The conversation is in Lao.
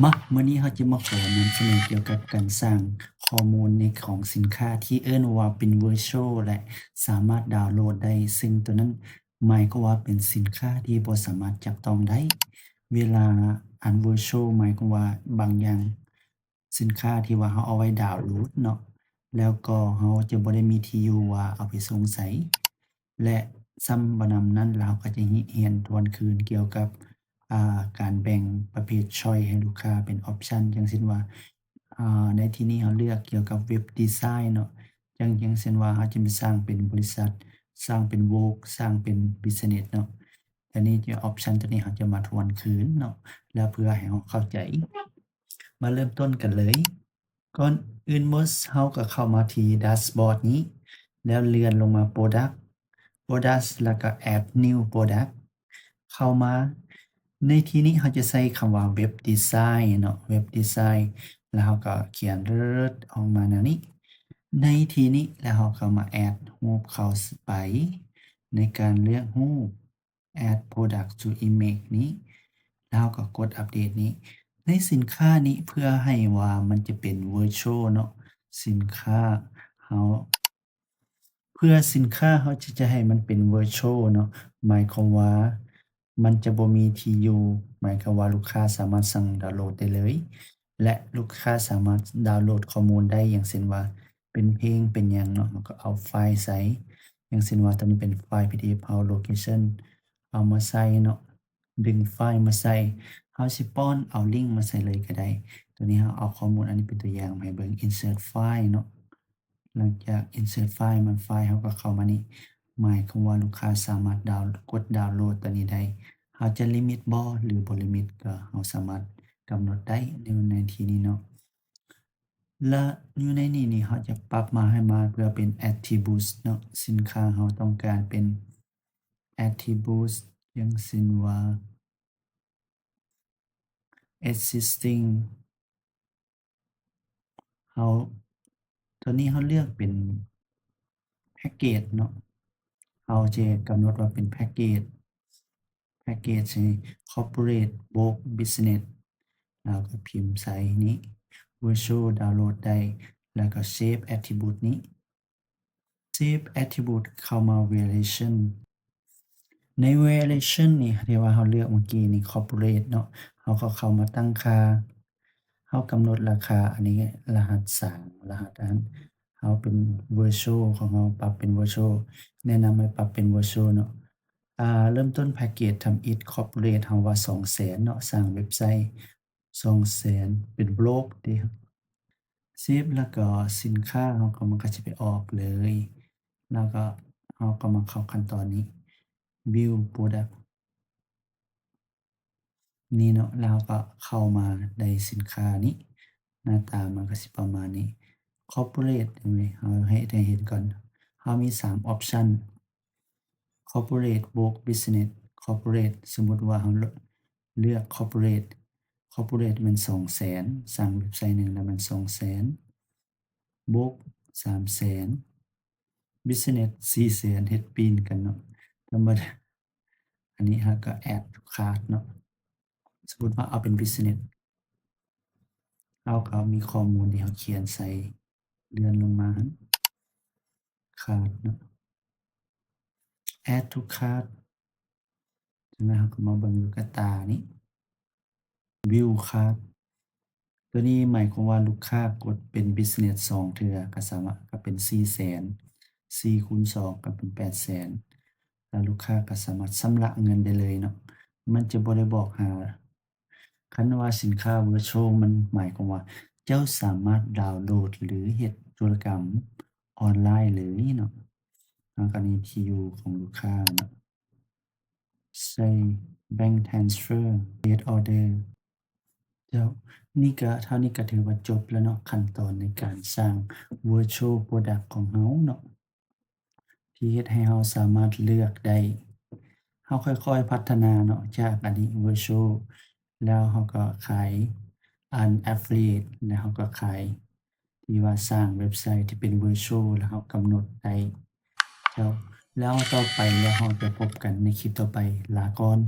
ມາ ມື້ນີ້ເຮົາຈະມາຂໍນຳສະເໜີກ່ຽວກັບການສ້າງຂໍ້ມູນໃນຂອງສິນຄ້າທີ່ເອີ້ນວ່າເປັນ Virtual ແລະ ສາມາດດາວໂຫຼດໄດ້, ເຊິ່ງໂຕນັ້ນໝາຍຄວາມວ່າເປັນສິນຄ້າທີ່ບໍ່ສາມາດຈັບຕ້ອງໄດ້. ເວລາອັນ Virtual ໝາຍຄວາມວ່າບາງຢ່າງ ສິນຄ້າທີ່ວ່າເຮົາເອົາໄວ້ດາວໂຫຼດເນາະ ແລ້ວກໍເຮົາຈະບໍ່ໄດ້ມີທີ່ຢູ່ວ່າເອົາໄປສົ່ງໃສ ແລະ ສ່ຳບໍ່ນຳນັ້ນ ແລ້ວເຮົາກໍຈະຮຽນທວນຄືນກ່ຽວກັບ ອາ ການແບ່ງປະເພດ choice ໃຫ້ລູກຄ້າເປັນ option ຢ່າງເຊັ່ນວ່າ ອາ ໃນທີ່ນີ້ເຮົາເລືອກກ່ຽວກັບ Web Design ເນາະ ຢ່າງ ຢ່າງເຊັ່ນວ່າເຮົາຈະມາສ້າງເປັນບໍລິສັດ, ສ້າງເປັນ Work, ສ້າງເປັນ Business ເນາະ. ອັນນີ້ຈະ option ຕົວນີ້ເຮົາຈະມາທວນຄືນເນາະ ແລ້ວເພື່ອໃຫ້ເຮົາເຂົ້າໃຈ. ມາເລີ່ມຕົ້ນກັນເລີຍ. ກ່ອນອື່ນໝົດເຮົາກໍເຂົ້າມາທີ່ dashboard ນີ້ ແລ້ວເລື່ອນລົງມາ Product, Products ແລ້ວກໍ Add New Product ເຂົ້າມາ. ໃນທີ່ນີ້ເຮົາຈະໃຊ້ຄຳວ່າ Web Design ເນາະ Web Design ແລ້ວເຮົາກໍຂຽນເລີດອອກມາແນວນີ້. ໃນທີ່ນີ້ ແລ້ວເຮົາກໍມາ add ຮູບເຂົ້າໄປ ໃນການເລືອກຮູບ Add Product to Image ນີ້ ແລ້ວເຮົາກໍກົດ Update ນີ້. ໃນສິນຄ້ານີ້ ເພື່ອໃຫ້ວ່າມັນຈະເປັນ Virtual ເນາະ ສິນຄ້າເຮົາ ເພື່ອສິນຄ້າເຮົາຈະ ຈະໃຫ້ມັນເປັນ Virtual ເນາະ ໝາຍຄວາມວ່າມັນຈະບໍ່ມີທີ່ຢູ່ ໝາຍຄວາມວ່າລູກຄ້າສາມາດສັ່ງດາວໂຫຼດໄດ້ເລີຍ ແລະ ລູກຄ້າສາມາດດາວໂຫຼດຂໍ້ມູນໄດ້ ຢ່າງເຊັ່ນວ່າເປັນເພງ ເປັນຫຍັງເນາະ ເຮົາກໍເອົາໄຟລ໌ໃສ່ ຢ່າງເຊັ່ນວ່າຕົວນີ້ເປັນໄຟລ໌ PDF ເຮົາ Location ເອົາມາໃສ່ເນາະ ດຶງໄຟລ໌ມາໃສ່ ເຮົາຊິປ້ອນເອົາລິ້ງມາໃສ່ເລີຍກໍໄດ້. ຕົວນີ້ເຮົາເອົາຂໍ້ມູນອັນນີ້ເປັນຕົວຢ່າງໃຫ້ເບິ່ງ Insert File ເນາະ. ຫຼັງຈາກ Insert File ມັນ ໄຟລ໌ເຮົາກໍເຂົ້າມານີ້ ໝາຍຄວາມວ່າລູກຄ້າສາມາດດາວ ກົດດາວໂຫຼດຕົວນີ້ໄດ້. ເຮົາຈະລິມິດບໍ່ ຫຼື ບໍ່ລິມິດ ກໍເຮົາສາມາດກຳນົດໄດ້ຢູ່ໃນທີ່ນີ້ເນາະ. ແລະ ຢູ່ໃນນີ້ນີ້ ເຮົາຈະປັບມາໃຫ້ມາເພື່ອເປັນ Attributes ເນາະ ສິນຄ້າເຮົາຕ້ອງການເປັນ Attributes ຢ່າງເຊັ່ນວ່າ Existing ເຮົາ ຕອນນີ້ເຮົາເລືອກເປັນ Package ເນາະ ເຮົາຈະກຳນົດວ່າເປັນ Package Package ໃຫ້ Corporate Work Business ແລ້ວກໍພິມໃສ່ນີ້ Virtual ດາວໂຫຼດໄດ້ ແລ້ວກໍ Save Attribute ນີ້ Save Attribute ເຂົ້າມາ Variation ໃນ Variation ນີ້ທີ່ວ່າເຮົາເລືອກເມື່ອກີ້ນີ້ Corporate ເນາະ ເຮົາກໍເຂົ້າມາຕັ້ງຄ່າ ເຮົາກຳນົດລາຄາ ອັນນີ້ລະຫັດສາມ ລະຫັດອັນ ເຮົາເປັນ Virtual ຂອງເຮົາ ປັບເປັນ Virtual ແນະນຳໃຫ້ປັບເປັນ Virtual ເນາະ. ອາ ເລີ່ມຕົ້ນ Package ທຳອິດ Corporate ເຮົາວ່າສອງແສນເນາະ ສ້າງເວັບໄຊສອງແສນ ເປັນ Blog ເດ້ Save ແລ້ວກໍສິນຄ້າເຮົາກໍ ມັນກໍຊິໄປອອກເລີຍ ແລ້ວກໍເຮົາກໍມາເຂົ້າຂັ້ນຕອນນີ້ View Product ນີ້ເນາະ ແລ້ວເຮົາກໍເຂົ້າມາໃນສິນຄ້ານີ້ ໜ້າຕາມັນກໍຊິປະມານນີ້ Corporate ເຫັນໄໝ ເຮົາເຮັດໃຫ້ເຫັນກ່ອນ ເຮົາມີສາມ option Corporate Work Business Corporate ສົມມຸດວ່າເຮົາເລືອກ Corporate Corporate ແມ່ນສອງແສນ ສ້າງເວັບໄຊໜຶ່ງແລ້ວແມ່ນສອງແສນ Work ສາມແສນ Business ສີ່ແສນ ເຮັດປີ້ນກັນເນາະ ທຳມະດາ. ອັນນີ້ເຮົາກໍ Add to Cart ເນາະ ສົມມຸດວ່າເອົາເປັນ Business ເຮົາກໍມີຂໍ້ມູນທີ່ເຮົາຂຽນໃສ່ ເລື່ອນລົງມາຫັ້ນ Cart ເນາະ Add to Cart ຈາກນັ້ນເຮົາກໍມາເບິ່ງລູກກະຕານີ້ View Cart ຕົວນີ້ໝາຍຄວາມວ່າລູກຄ້າກົດເປັນ Business ສອງເທື່ອ ກໍສາມາດ ກໍເປັນສີ່ແສນ ສີ່ຄູນສອງກໍເປັນແປດແສນ ແລ້ວລູກຄ້າກໍສາມາດຊຳລະເງິນໄດ້ເລີຍເນາະ ມັນຈະບໍ່ໄດ້ບອກຫາ ຄັນວ່າສິນຄ້າ Virtual ມັນໝາຍຄວາມວ່າເຈົ້າສາມາດດາວໂຫຼດ ຫຼື ເຮັດທຸລະກຳອອນລາຍເລີຍເນາະ ແລ້ວກໍນີ້ທີ່ຢູ່ຂອງລູກຄ້າເນາະ ໃສ່ Bank Transfer Create Order ເຈົ້າ ນີ້ກະ ເທົ່ານີ້ກະຖືວ່າຈົບແລ້ວເນາະ ຂັ້ນຕອນໃນການສ້າງ Virtual Product ຂອງເຮົາເນາະ ທີ່ເຮັດໃຫ້ເຮົາສາມາດເລືອກໄດ້ ເຮົາຄ່ອຍໆພັດທະນາເນາະ ຈາກອັນນີ້ Virtual ແລ້ວເຮົາກໍຂາຍອັນ Affiliate ແລ້ວເຮົາກໍຂາຍ ທີ່ວ່າສ້າງເວັບໄຊທີ່ເປັນ Virtual ແລ້ວເຮົາກຳນົດໄດ້ ເຈົ້າ ແລ້ວຕໍ່ໄປແລ້ວເຮົາຈະພົບກັນໃນຄລິບຕໍ່ໄປ ລາກ່ອນ.